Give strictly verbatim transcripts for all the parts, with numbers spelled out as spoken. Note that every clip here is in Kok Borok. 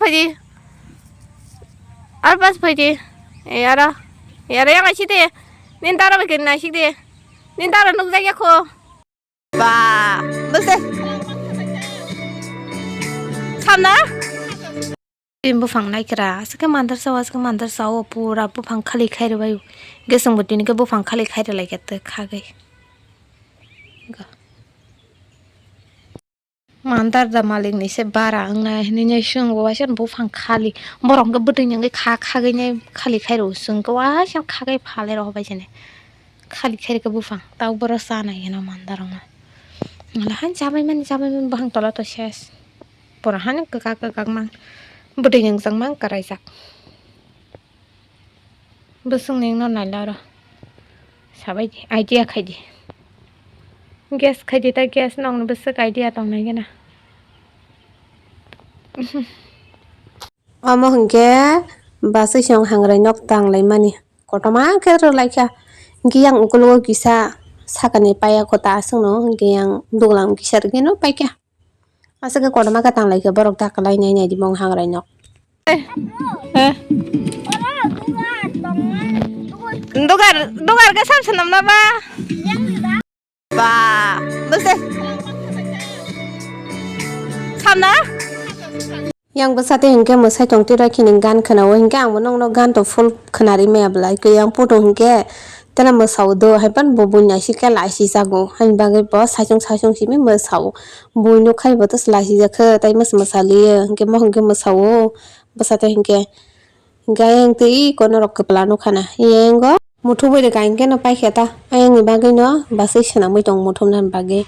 Phaidi. Ar pas phaidi. E aro. E aro yang aisi de. Nin taro bai kin naisi de. Nin taro nuk jagya kho. Ba. Bese. Samna. Buphang naikra. Asike mandar sao, asike mandar sao. Pura buphang khali khairi bai. Gesung butini ke buphang khali khairi lai kete khagai. Ga. Mandar da malik ni se bara wngnai hinui nai swng bo waisa buphang khali borok hwnkhe bwtwi ni wngwi kha khagwi nai khali khai rw swng khe waisa khagwi phalai rw bai sini khali khai rw khe buphang tei borok chanai hino mandar wngma wngla han chabai mani chabai mani buphang tola to ses pura hani kwkak kwkak mang bwtwi ni wngjak mang kwraijak. Bwswkni no naila oro. Sabai di, idea khai di. Gas khai di ta gas nokni bwswk idea tong nai gana. Omo hwnkhe bwswk song hangrai nok tang lai mani. Kotorma khe rw lai kha. Hwnkhe yang ukologo kisa sakani paya kota aswk no hwnkhe yang duglam kisa rwgeno pai kha. Aswk khe kotorma khe tang lai khe borok ta kwlai nai nai di bong hangrai nok. Eh. Dugar, dugar khe sam swnam na ba? Ba, bwse. Sam na? Yang bwsa tei hinkhe mwsai tong twi rw khini gan khwnaui hinkhe ang bo nokno gan to full khwnarwi maya bwlai khe yang puto hinkhe tela mwsao do hai phano bo buini naisik khe laisi jago haini bagwi bo saichung saichung simi mwsao bui nuk khai bo to laisi jak khe tei mwsa mwsa liyo hinkhe mohor hinkhe mwsao bwsa tei hinkhe hinkhe ayang twi kono rok kwpla nuk khana yango. Muthubwi rwkha hinkhe no paikha ta, ayangni bagwi no bwswi swnamwi tongo muthubnani bagwi.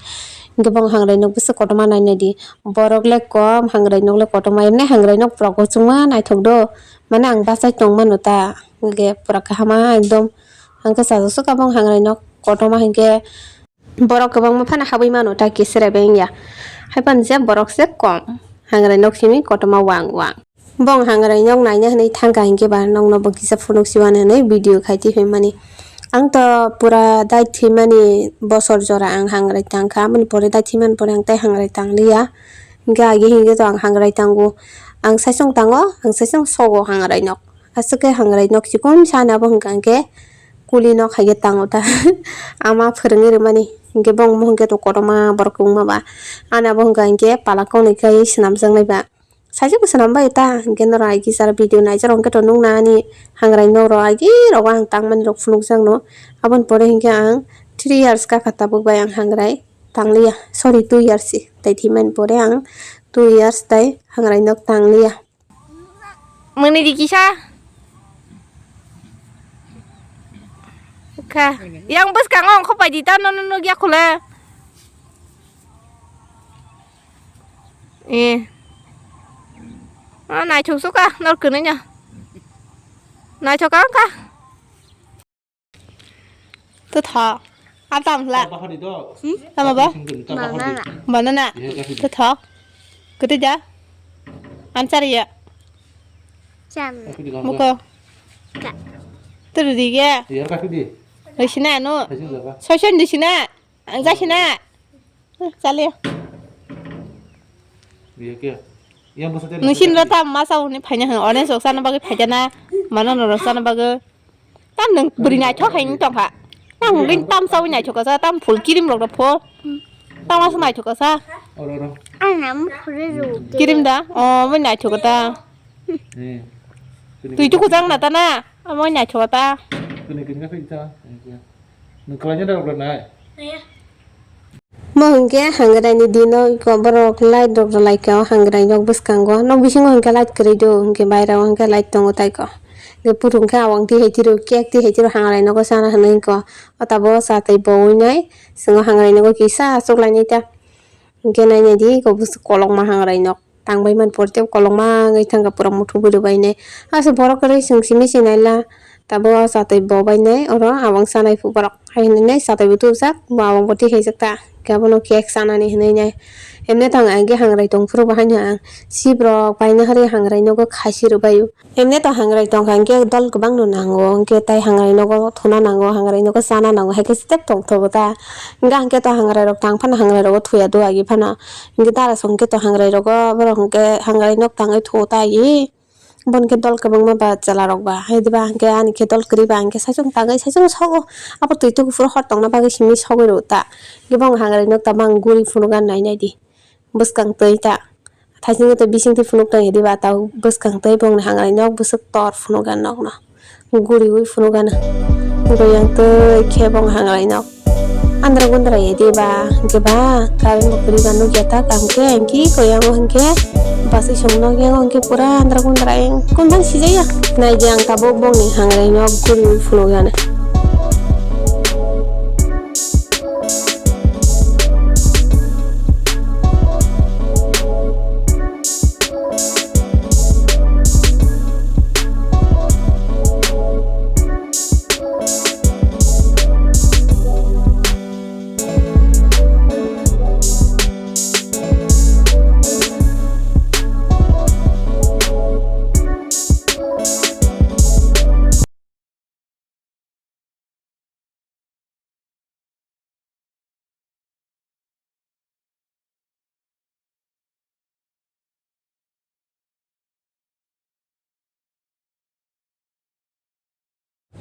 Hinkhe bo hangrai nok bwswk kotorma nainai di. Borok le kom, hangrai nok le kotorma, emne hangrai nok pura kochwngma naithok do. Mane ang bachai tong mano ta. Hinkhe pura kaham ekdom. Hinkhe chajak swkang bo hangrai nok kotorma hinkhe borok kwbangma phano habwi mano ta kichire beng ya. Haiphano je borok se kom. Hangrai nok simi kotorma wang wang. Bong hangrai nok naina hinwi thangkha hinkhe ba nokno bo kisa phunuk siwan hinwi video khai twi phaimani. Ang to pura dai thwimani bosor jora ang hangrai tangkha, aboni pore dai thwimani pore ang tei hangrai tangliya. Hinkhe agi hinkhe to ang hangrai tango. Ang saichung tango, ang saichung sogo hangrai nok. Aswk khe hangrai nok chikon sana bo hwnkha hinkhe kuli nok hai khe tango ta. Ama phwrwngwi rwmani hinkhe bong mo hinkhe to kotorma borok kwbangma ba. Ani abo hwnkha hinkhe pala konwi khai swnamjaknai ba. Saijak bwswk nang bai ta, hinkhe norok agi jara video naijak rok hinkhe to nukna ani hangrai nok rok agi rogo ang tangmani rok phunukjakno. Aboni pore hinkhe ang three years kakha tabuk bai ang hangrai tangliya, sorry, two years si tai thwimani pore ang two years tai hangrai nok tangliya. Mwnwi di kisa. Kha. Yang bwskango ongkho pai di ta, nono nukya khole. Eh. Ah, naithok suka, nor kwnwi no. Naithok ang kha. To tha. Atam hla. Bahari do. Hmm? Tama ba? Bahari. Banana. Iya, kasih. To tha. Kete ja. Answer ya. Cham. Kasih di gambar. Muko. Ka. Turu di ge. Iya, kasih di. Risina no. Kasih di apa? Sosion di sina. Ang ja sina. Hmm, chale. Iya, kya? Yang besar tadi. Nusin rata masa uni phanya hang. Orange rok sana bagi phajana. Mana no rok sana bagi. Tam nang beri naithok hai tong kha. Nang ring tam sawi naithok kha sa, tam phul kirim rok da phul. Tam asa naithok kha sa. Oro, oro. Ang nam phuri ru. Kirim da? Oh, bai naithok kha ta. Eh. Tui tu kujang na ta na. Amo naithok kha ta. Kuni kuni ka phik ta. Nung kalanya da rok nai. Mo hwnkhe hangrai ni dino iko borok light rok rwlai kha o hangrai nok bwskango. Nok bisingo hwnkhe light kwrwi do hwnkhe baira o hwnkhe light tongo tai kho. Hwnkhe puthung khe awang twi hai tiro cake twi hai tiro hangrai nogo chana hinwi kho. O tabuk o cha tei bo wngnai chwng o hangrai nogo kisa achuk lainai ta. Hwnkhe nainai di iko bwswk kolokma hangrai nok. Tangbai man pore tei kolokma wngwi thangkha pura muthubwi rwbainai. Aswk borok kwrwi chwng simi se naila Tabuk o chatwi bo bai nai oro abang chanai phu borok. Hai hinwi nai chatwi bo tubujak, bo abang bo twi khaijak ta. Khe abono cake chanani hinwi nai. Emne tong ang khe hangrai tong phuru bo haino ang. Chibrok paina hari hangrai nogo khasi rwbaio. Emne to hangrai tongkha hwnkhe dol kwbangno nango, hwnkhe tai hangrai nogo thuna nango, hangrai nogo chana nango, hai khe step tongthogo ta. Hwnkhe hwnkhe to hangrai rok tang phano hangrai rogo thuya do agi phano. Hwnkhe dara song khe to hangrai rogo borok hwnkhe hangrai nok tangwi thuo ta agi. Bo hwnkhe dol kwbangma ba chwla rok ba, hai diba hwnkhe ani khe dol kwrwi ba hwnkhe saichung tangwi saichung sogo. Abo twi tugu phuru hor tongna bagwi simi sogwi rw ta. Hwnkhe bo hangrai nok tamo ang guri phunukha nai nai di. Bwskang twi ta. Thaisingo tei bisingtwi phunuk tong ya diba, tao bwskang tei bongni hangrai nok bwswk tor phunukya nokno. Guriwi phunukgano. Goyang twi khe bong hangrai nok. Andra gundra ya diba, hwnkhe ba current bo kwrwi ba nukya ta, kaham khe hwnkhe goyango hwnkhe bwswi song nokyango hwnkhe pura andra gundra engkon man sijaya. Naidi ang tabuk bongni hangrai nok guriwi phunukgano.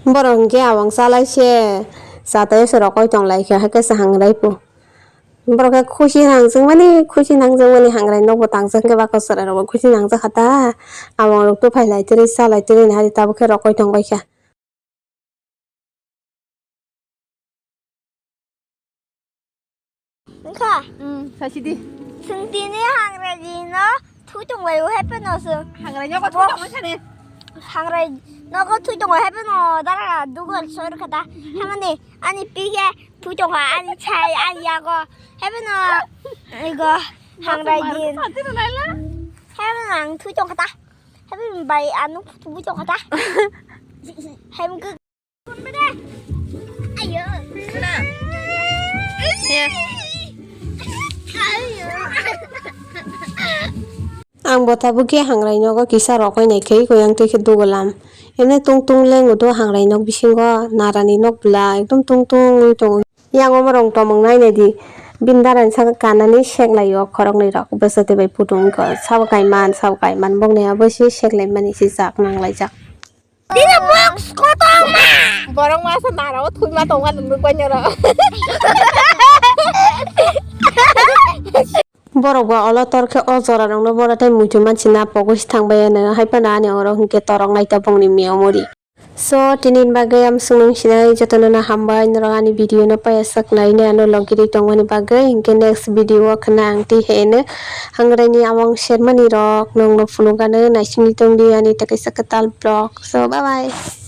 Borok hwnkhe abang chalai se, chatwi se rokoi tong lai kha, hakhe se hangrai phu. Borok khe khusi nangjak mani, khusi nangjak mani hangrai nokbo tangjak khe bwkha chwrai rokbo khusi nangjak kha ta. Abang rok tei phai lai tiri, cha lai tiri, nahari tabuk khe rokoi tong bai kha. Wngkha? Hmm, saisidi. Chwng tini hangrai no thui tonglaio, hai phano chwng. Hangrai nogo thui tongwi sani. Hangrai nogo thui tongo, hai phano dara dugar soi rwkha ta. Hamani ani pige thui tongkha, ani chai, ani yago. Hai phano ego hangrai din. Hai phano ang thui tongkha ta. Hai phano bai ano thui tongkha ta. Hai phano Ang bo tabuk khe hangrai nogo kisa rokoi nai khe koyang twi khe dugulam. Emne tung tung leng udo hangrai nok bisingo narani nok bwla ekdom tung tung wng tongo. Yang omo rong tomong nai nai di. Bini darani saka kanani sek lai o khoroknwi rok bwswk twi bai putung wngkha. Sabo kaiman, sabo kaiman bokni abo se sek lai mani se jak nang lai jak. Dina box kotorma. Borok masa nara o thwima tongma nwnwi koinoro. Borok ba olo tor khe o jora rokno bora tei muitu mansi na pogwi se thang bai ano hai phano ani oro hwnkhe torok nai ta bongni mia muri. So tini bagwi am swngmung sinai jotono no hambai norok ani video no paya sak nai ne ano logiri tongmani bagwi hwnkhe next video o khna ang twi heno hangrai ni among sermani rok nongno phunukgano naisingni tongdi ani tei kaisa kwtal vlog. So bye bye.